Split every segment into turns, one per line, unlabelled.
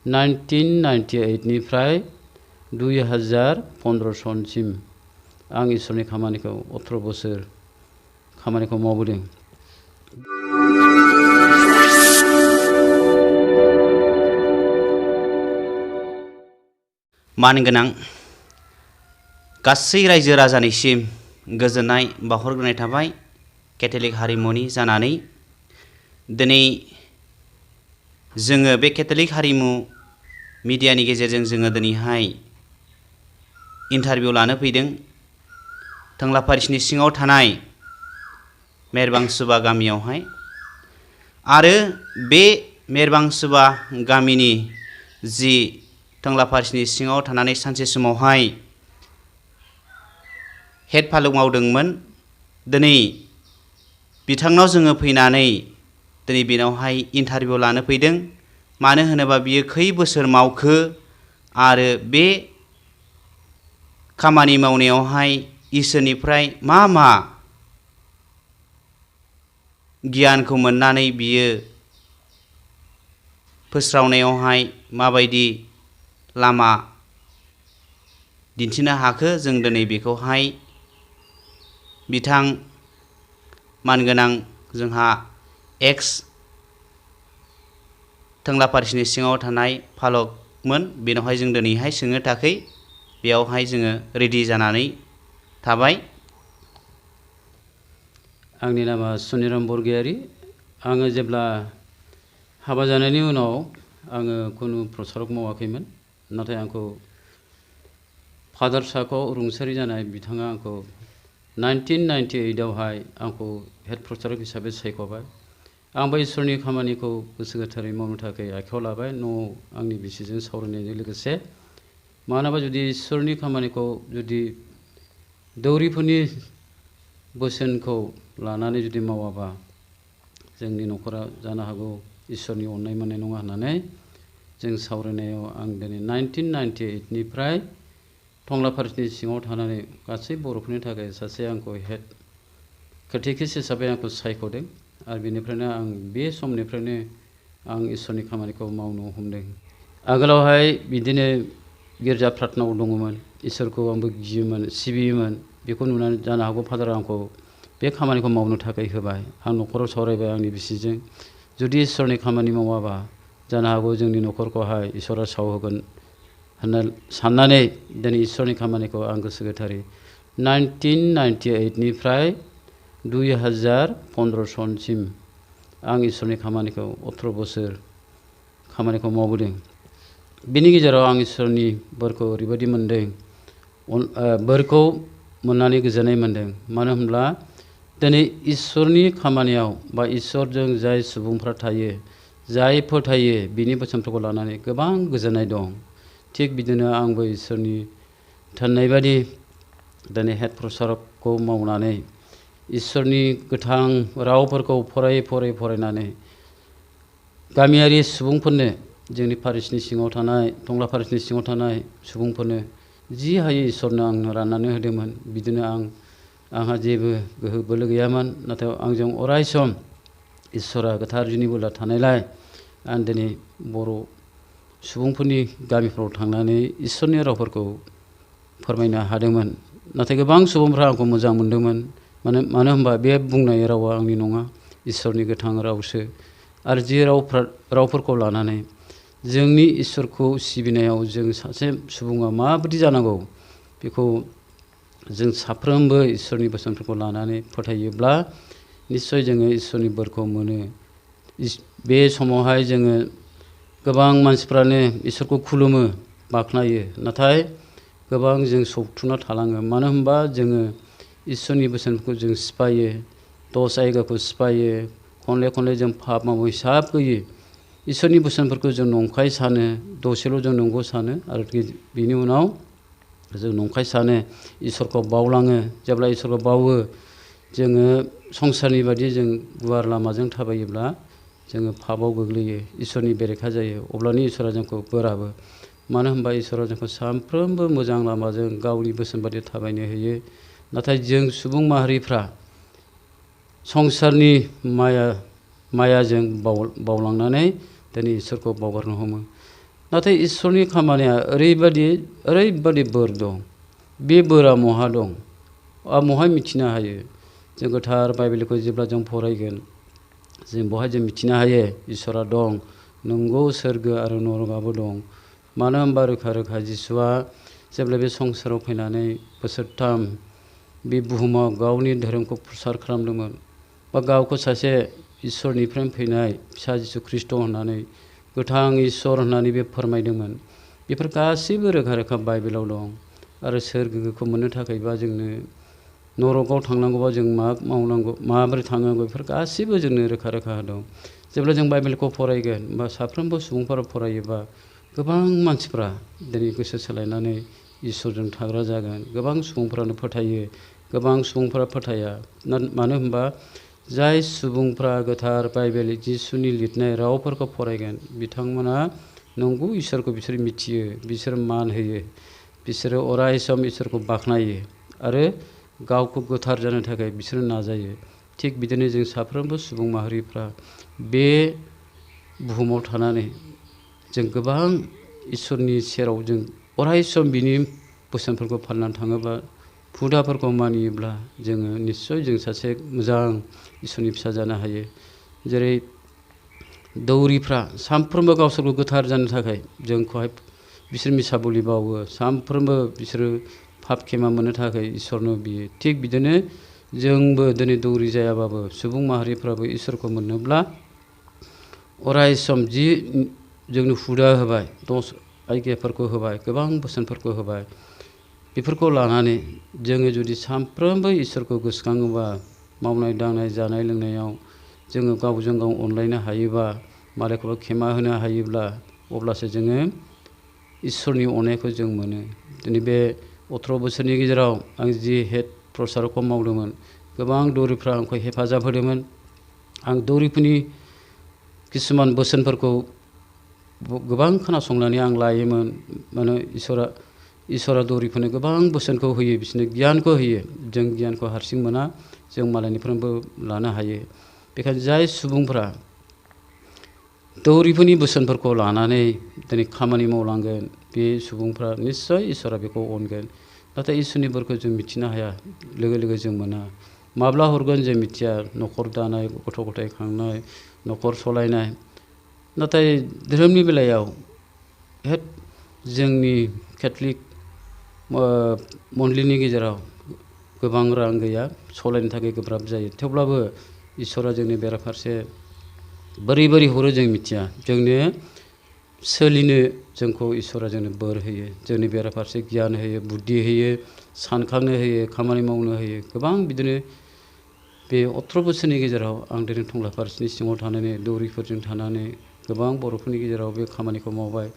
1998 निफ्राय 2015 सनसिम आं इसोरनि खामानिखौ 18 बोसोर खामानिखौ मावबोदों।
मानगोनां गासै रायजो राजानिसिम गोजोननाय बावहरग्रोनाय थाबाय। केथलिक हारिमुनि जानानै दिनै जोङो बे केथलिक हारिमु मिडियानि गेजेरजों जोङो दिनैहाय इन्टारभिउ लानो फैदों। टंलापारिसनि सिङाव थानाय मेरबांसुबा गामियावहाय आरो बे मेरबांसुबा गामिनि जि टंलापारिसनि सिङाव थानानै सानसे समावहाय हेड फालुग मावदोंमोन। दिनै बिथांनाव जोङो फैनानै दिनै बेनावहाय इन्टारभिउ लानो फैदों। मानो होनोबा बियो खै बोसोर मावखो आरो बे खामानि मावनायावहाय इसोरनिफ्राय मा मा गियानखौ मोननानै बियो फोस्रावनायावहाय माबायदि लामा दिन्थिनो हाखो, जों दिनै बेखौहाय बिथां मानगोनां जोंहा एक्स टंलापारिसनि सिङाव थानाय फालकमोन बेनावहाय जों दिनैहाय सोंनो थाखाय बेयावहाय जोङो रेडि जानानै थाबाय।
आंनि नामा सुनिराम बरगयारी। आङो जेब्ला हाबा जानायनि उनाव आङो खुनु प्रसारक मावाखैमोन, नाथाय आंखौ फादार साखौ रुंसारि जानाय बिथाङा आंखौ 1998 आवहाय आंखौ हेड प्रसारक हिसाबै सायख'बाय। आंबो इसोरनि खामानिखौ गोसो गोथारै मावनो थाखाय आखायाव लाबाय, न'आव आंनि बिसिजों सावरायनायजों लोगोसे। मानोना जुदि इसोरनि खामानिखौ जुदि दौरिफोरनि बोसोनखौ लानानै जुदि मावाबा जोंनि न'खरा जानो हागौ इसोरनि अननाय मोननाय नङा होननानै जों सावरायनायाव आं दिनै 1998 निफ्राय टंलापारिसनि सिङाव थानानै गासै बर'फोरनि थाखाय सासे आंखौ हेड केटेकिस्ट हिसाबै आंखौ सायख'दों आरो बेनिफ्रायनो आं बे समनिफ्रायनो आं इसोरनि खामानिखौ मावनो हमदों। आगोलावहाय बिदिनो गिर्जा प्रार्थनायाव दङमोन, इसोरखौ आंबो गियोमोन सिबियोमोन। बेखौ नुनानै जानो हागौ फादारा आंखौ बे खामानिखौ मावनो थाखाय होबाय। आं न'खराव सावरायबाय आंनि बिसिजों, जुदि इसोरनि खामानि मावाबा जानो हागौ जोंनि न'खरखौहाय इसोरा सावहोगोन होनना साननानै दिनै इसोरनि खामानिखौ आं गोसो गोथारै 1998 निफ्राय 2015 सनसिम आं इसोरनि खामानिखौ 18 बोसोर खामानिखौ मावबोदों। बेनि गेजेराव आं इसोरनि बोरखौ ओरैबायदि मोनदों, बोरखौ मोननानै गोजोननाय मोनदों। मानो होनब्ला दिनै इसोरनि खामानियाव बा इसोरजों जाय सुबुंफ्रा थायो, जाय फोथायो, बिनि बोसोनफोरखौ लानानै गोबां गोजोननाय दं। थिग बिदिनो आंबो इसोरनि थिननाय बायदि दिनै हेड प्रसारकखौ मावनानै इसोरनि गोथां रावफोरखौ फरायनानै गामियारि सुबुंफोरनो, जोंनि पारिसनि सिङाव थानाय टंलापारिसनि सिङाव थानाय सुबुंफोरनो जि हायो इसोरनो आं राननानै होदोंमोन। बिदिनो आंहा जेबो गोहो बोलो गैयामोन, नाथाय आंजों अराय सम इसोरा गोथार जुनि बोला थानायलाय आं दिनै बर' सुबुंफोरनि गामिफ्राव थांनानै इसोरनि रावफोरखौ फोरमायनो हादोंमोन। नाथाय गोबां सुबुंफ्रा आंखौ मोजां मोनदोंमोन। मानो होनबा बे बुंनाय रावा आंनि नङा, इसोरनि गोथां रावसो। आरो जे रावफोरखौ लानानै जोंनि इसोरखौ सिबिनायाव जों सासे सुबुङा माबायदि जानांगौ, बेखौ जों साफ्रोमबो इसोरनि बोसोनफोरखौ लानानै फोथायोब्ला निस्सय जोङो इसोरनि बोरखौ मोनो। बे समावहाय जोङो गोबां मानसिफ्रानो इसोरखौ खुलुमो, बाख्नायो, नाथाय गोबां जों सौथुना थालाङो। मानो होनबा जोङो इसोरनि बोसोनफोरखौ जों सिफायो, दस आयगाखौ सिफायो, खनले जों पाप मावो, हिसाब गैयै इसोरनि बोसोनफोरखौ जों नंखाय सानो, दसेल' जों नंगौ सानो आरो बिनि उनाव जों नंखाय सानो, इसोरखौ बावलाङो। जेब्ला इसोरखौ बावो, जोङो संसारनि बायदि जों गुवार लामाजों थाबायोब्ला जोङो पापआव गोग्लैयो, इसोरनि बेरेखा जायो। अब्लानो इसोरा जोंखौ बोराबो। मानो होनबा इसोरा जोंखौ सानफ्रोमबो मोजां लामाजों गावनि बोसोन बायदि थाबायनो होयो। नाथाय जों सुबुं माहारिफ्रा संसारनि मायाजों बावलांनानै दिनै इसोरखौ बावगारनो हमो। नाथाय इसोरनि खामानिया ओरैबादि बोर दं। बे बोरा महा दं महा मिथिनो हायो। जों गोथार बाइबेलखौ जेब्ला जों फरायगोन जों बहाय जों मिथिनो हायो इसोरा दं। नंगौ सोरगो आरो नरकआबो दं। मानो होनबा रोखा रोखा जिसुआ जेब्ला बे संसाराव फैनानै बोसोरथाम बे बुहुमाव गावनि धोरोमखौ प्रसार खालामदोंमोन बा गावखौ सासे इसोरनिफ्राय फैनाय फिसा जिसु ख्रिस्ट' होननानै गोथां इसोर होननानै बे फोरमायदोंमोन। बेफोर गासैबो रोखा रोखा बाइबेलाव दं। आरो सोरगोखौ मोननो थाखायबा जोंनो नरकआव थांनांगौबा जों मा मावनांगौ माबोरै थांनांगौ बेफोर गासैबो जोंनो रोखा रोखा दं। जेब्ला जों बाइबेलखौ फरायगोन बा साफ्रोमबो सुबुंफोरा फरायोबा गोबां मानसिफ्रा दिनै गोसो सोलायनानै इसोरजों थाग्रा जागोन। गोबां सुबुंफ्रानो फोथायो, गोबां सुबुंफोरा फोथाया। मानो होनबा जाय सुबुंफ्रा गोथार बाइबेल जिसुनि लिरनाय रावफोरखौ फरायगोन बिथांमोना नंगौ इसोरखौ बिसोर मिथियो, बिसोर मान होयो, बिसोरो अराय सम इसोरखौ बाख्नायो आरो गावखौ गोथार जानो थाखाय बिसोरो नाजायो। थिग बिदिनो जों साफ्रोमबो सुबुं माहारिफ्रा बे बुहुमाव थानानै जों गोबां इसोरनि सेराव जों अराय सम बिनि बोसोनफोरखौ फालिनानै थाङोबा हुदाफोरखौ मानियोब्ला जोङो निस्सय जों सासे मोजां इसोरनि फिसा जानो हायो। जेरै दौरिफ्रा सानफ्रोमबो गावसोरखौ गोथार जानो थाखाय जोंखौहाय बिसोर मिसा बुलि बावो। सानफ्रोमबो बिसोरो पाप खेमा मोननो थाखाय इसोरनो बियो। थिग बिदिनो जोंबो दिनै दौरि जायाबाबो सुबुं माहारिफ्राबो इसोरखौ मोननोब्ला अराय सम जि जोंनो हुदा होबाय, दस आज्ञाफोरखौ होबाय, गोबां बोसोनफोरखौ होबाय, बेफोरखौ लानानै जोङो जुदि सानफ्रोमबो इसोरखौ गोसोखाङोबा मावनाय दांनाय जानाय लोंनायाव जोङो गावजों गाव अनलायनो हायोबा मालायखौबो खेमा होनो हायोब्ला अब्लासो जोङो इसोरनि अननायखौ जों मोनो। दिनै बे 18 बोसोरनि गेजेराव आं जि हेड प्रसारखौ मावदोंमोन गोबां दौरिफ्रा आंखौ हेफाजाब होदोंमोन। आं दौरिफोरनि किसुमान बोसोनफोरखौ गोबां खोनासंनानै आं लायोमोन। माने इसोरा दौरिफोरनो गोबां बोसोनखौ होयो, बिसोरनो गियानखौ होयो। जों गियानखौ हारसिं मोना, जों मालायनिफ्रायबो लानो हायो। बेखायनो जाय सुबुंफ्रा दौरिफोरनि बोसोनफोरखौ लानानै दिनै खामानि मावलांगोन बे सुबुंफ्रा निस्सय इसोरा बेखौ अनगोन। नाथाय इसोरनि बोरखौ जों मिथिनो हाया, लोगो लोगो जों मोना। माब्ला हरगोन जों मिथिया। न'खर दानाय, गथ' गथाय खांनाय, न'खर सलायनाय। नाथाय धोरोमनि बेलायाव जोंनि केथलिक मण्डलीनि गेजेराव गोबां रां गैया, सलायनो थाखाय गोब्राब जायो। थेवब्लाबो इसोरा जोंनि बेराफारसे बोरै बोरै हरो जों मिथिया। जोंनो सोलिनो जोंखौ इसोरा जोंनो बोर होयो, जोंनि बेराफारसे गियान होयो, बुद्धि होयो, सानखांनो होयो, खामानि मावनो होयो। गोबां बिदिनो बे 18 बोसोरनि गेजेराव आं दिनै टंला फारसेनि सिङाव थानानै दौरिफोरजों थानानै गोबां बर'फोरनि गेजेराव बे खामानिखौ मावबाय।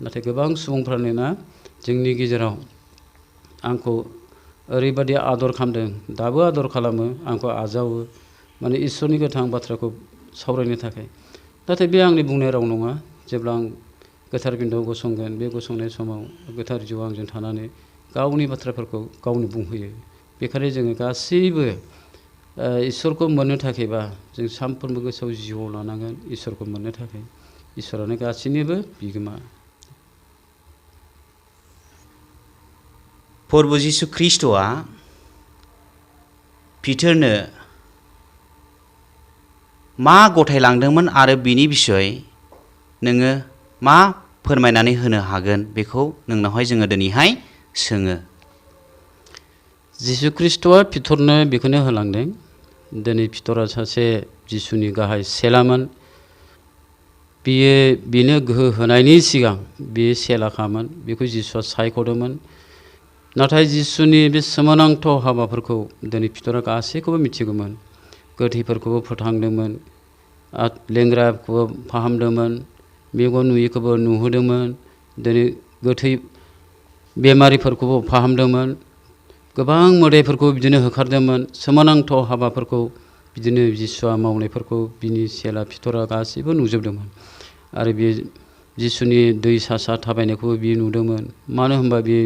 नाथाय गोबां सुबुंफ्रानो जोंनि गेजेराव आंखौ ओरैबादि आदर खालामदों, दाबो आदर खालामो, आंखौ आजावो, माने इसोरनि गोथां बाथ्राखौ सावरायनो थाखाय। नाथाय बे आंनि बुंनाय राव नङा। जेब्ला आं गोथार बिन्दोआव गसंगोन बे गसंनाय समाव गोथार जिउआ आंजों थानानै गावनि बाथ्राफोरखौ गावनो बुंहोयो। बेखायनो जोङो गासैबो इसोरखौ मोननो थाखायबा जों सानफ्रोमबो गोसोआव जिउआव लानांगोन इसोरखौ मोननो थाखाय। इसोरानो गासैनिबो बिगोमा।
प्रभु जिसु ख्रिस्ट'आ पिटारनो मा गथायलांदोंमोन आरो बिनि बिसय नोङो मा फोरमायनानै होनो हागोन बेखौ नोंनावहाय जोङो दिनैहाय सोङो।
जिसु ख्रिस्ट'आ पिटरनो बेखौनो होलांदों। दिनै पिटरा सासे जिसुनि गाहाय चेलामोन। बेनो गोहो होनायनि सिगां बे चेलाखामोन, बेखौ जिसुआ सायख'दोंमोन। नाथाय जिसुनि बे सोमोनांथाव हाबाफोरखौ दिनै पिटरा गासैखौबो मिथिगौमोन। गोथैफोरखौबो फोथांदोंमोन, लेंग्राखौबो फाहामदोंमोन, मेगन नुयैखौबो नुहोदोंमोन, दिनै गोथै बेमारिफोरखौबो फाहामदोंमोन, गोबां मोदायफोरखौ बिदिनो होखारदोंमोन। सोमोनांथाव हाबाफोरखौ बिदिनो जिसुआ मावनायफोरखौ बिनि चेला पिटरा गासैबो नुजोबदोंमोन। आरो बे जिसुनि दै सा सा थाबायनायखौबो बियो नुदोंमोन। मानो होनबा बे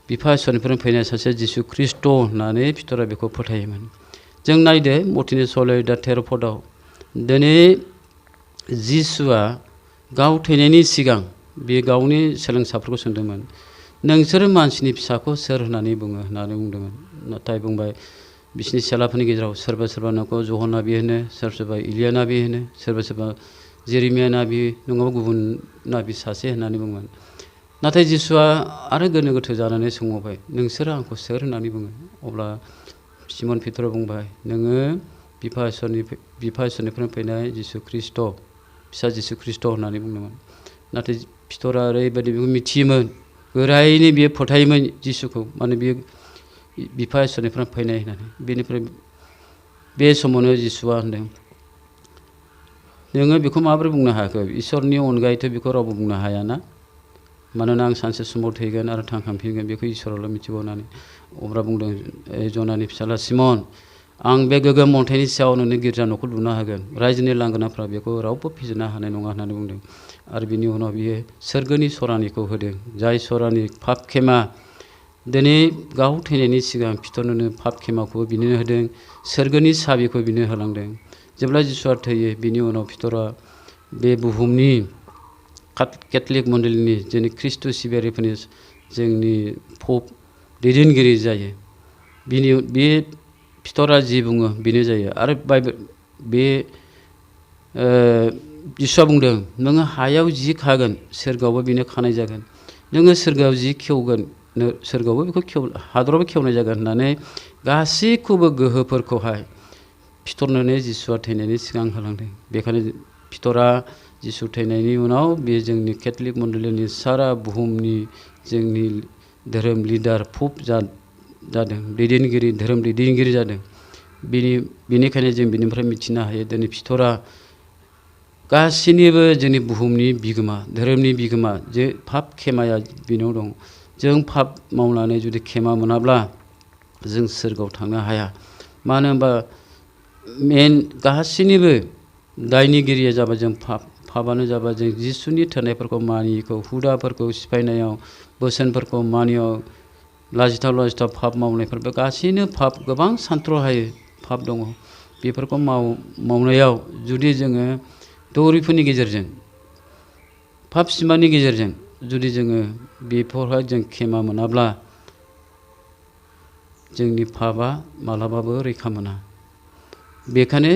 बिफा इसोरनिफ्राय फैनाय सासे जिसु ख्रिस्ट' होननानै पिटरा बेखौ फोथायोमोन। जों नायदो मथिनि सलय 13 दिनै जिसुआ गाव थैनायनि सिगां बे गावनि सोलोंसाफोरखौ सोंदोंमोन नोंसोरो मानसिनि फिसाखौ सोर होननानै बुङो होननानै बुंदोंमोन। नाथाय बुंबाय बिसिनि सेलाफोरनि गेजेराव सोरबा नोंखौ जहन नाबि होनो, सोरबा इलिया नाबि होनो, सोरबा जेरेमिया नाबि नङाबा गुबुन नाबि सासे होननानै बुंबाय। नाथाय जिसुआ आरो गोनो गोथो जानानै सोंबावबाय नोंसोरो आंखौ सोर होननानै बुङो? अब्ला सिमन पेट्रआ बुंबाय नोङो बिफा इसोरनिफ्राय फैनाय जिसु ख्रिस्ट' फिसा जिसु ख्रिस्ट' होननानै बुंदोंमोन। नाथाय पितरा ओरैबायदि बेखौ मिथियोमोन, गोरायैनो बियो फोथायोमोन जिसुखौ, माने बियो बिफा इसोरनिफ्राय फैनाय होननानै। बेनिफ्राय बे समावनो जिसुआ होनदों नोङो बेखौ माबोरै बुंनो हाखो? इसोरनि अनगायैथ' बेखौ रावबो बुंनो हायाना, मानोना आं सानसे समाव थैगोन आरो थांखांफिनगोन बेखौ इसोराल' मिथिगौ होननानै। अब्ला बुंदों जनानि फिसाला सिमन, आं बे गोगोम अन्थाइनि सायाव नोंनि गिर्जा न'खौ लुना होगोन, रायजोनि लांगोनाफ्रा बेखौ रावबो फेजेननो हानाय नङा होननानै बुंदों। आरो बिनि उनाव बियो सोरगोनि सरानिखौ होदों, जाय सरानि पाप खेमा दिनै गाव थैनायनि सिगां पितरनो पाप खेमाखौबो बिनो होदों, सोरगोनि साबिखौ बिनो होलांदों। जेब्ला जिसुआ थैयो बिनि उनाव पितरा बे बुहुमनि केथलिक मण्डलिनि जोंनि ख्रिस्ट' सिबियारिफोरनि जोंनि पप दैदेनगिरि जायो। बे पितरा जि बुङो बेनो जायो। आरो बे जिसुआ बुंदों नोङो हायाव जि खागोन सोरगोआवबो बेनो खानाय जागोन, नोङो सोरगोआव जि खेवगोन सोरगोआवबो बेखौ हादरावबो खेवनाय जागोन होननानै गासैखौबो गोहोफोरखौहाय पितरनोनो जिसुआ थैनायनि सिगां होलांदों। बेखायनो पितरा जिसु थैनायनि उनाव बे जोंनि केथलिक मण्डलिनि सारा बुहुमनि जोंनि धोरोम लिडार पप जादों, धोरोम दैदेनगिरि जादों। बेनिखायनो जों बिनिफ्राय मिथिनो हायो दिनै पितरा गासैनिबो जोंनि बुहुमनि बिगोमा, धोरोमनि बिगोमा। जे पाप खेमाया बेनाव दं। जों पाप मावनानै जुदि खेमा मोनाब्ला जों सोरगोआव थांनो हाया। मानो होनबा गासैनिबो दायनिगिरिया जाबाय जों पापआनो जाबाय जों जिसुनि थोनायफोरखौ मानियैखौ, हुदाफोरखौ सिफायनायाव, बोसोनफोरखौ मानियाव, लाजिथाव पाप मावनायफोर, बे गासैनो पाप, गोबां सानथ्र'हायै पाप दङ। बेफोरखौ मावनायाव जुदि जोङो दौरिफोरनि गेजेरजों, पाप सिमानि गेजेरजों जुदि जोङो बेफोरावहाय जों खेमा मोनाब्ला जोंनि पापआ मालाबाबो रैखा मोना। बेखायनो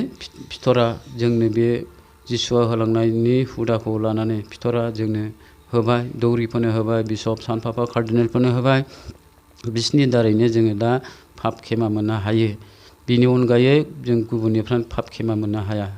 पितरा जोंनो बे जिसुआ होलांनायनि हुदाखौ लानानै पितरा जोंनो होबाय, दौरिफोरनो होबाय, बिशप सानपापा कार्डिनेलफोरनो होबाय। बिसोरनि दारैनो जोङो दा पाप खेमा मोननो हायो। बिनि अनगायै जों गुबुननिफ्राय पाप खेमा मोननो हाया।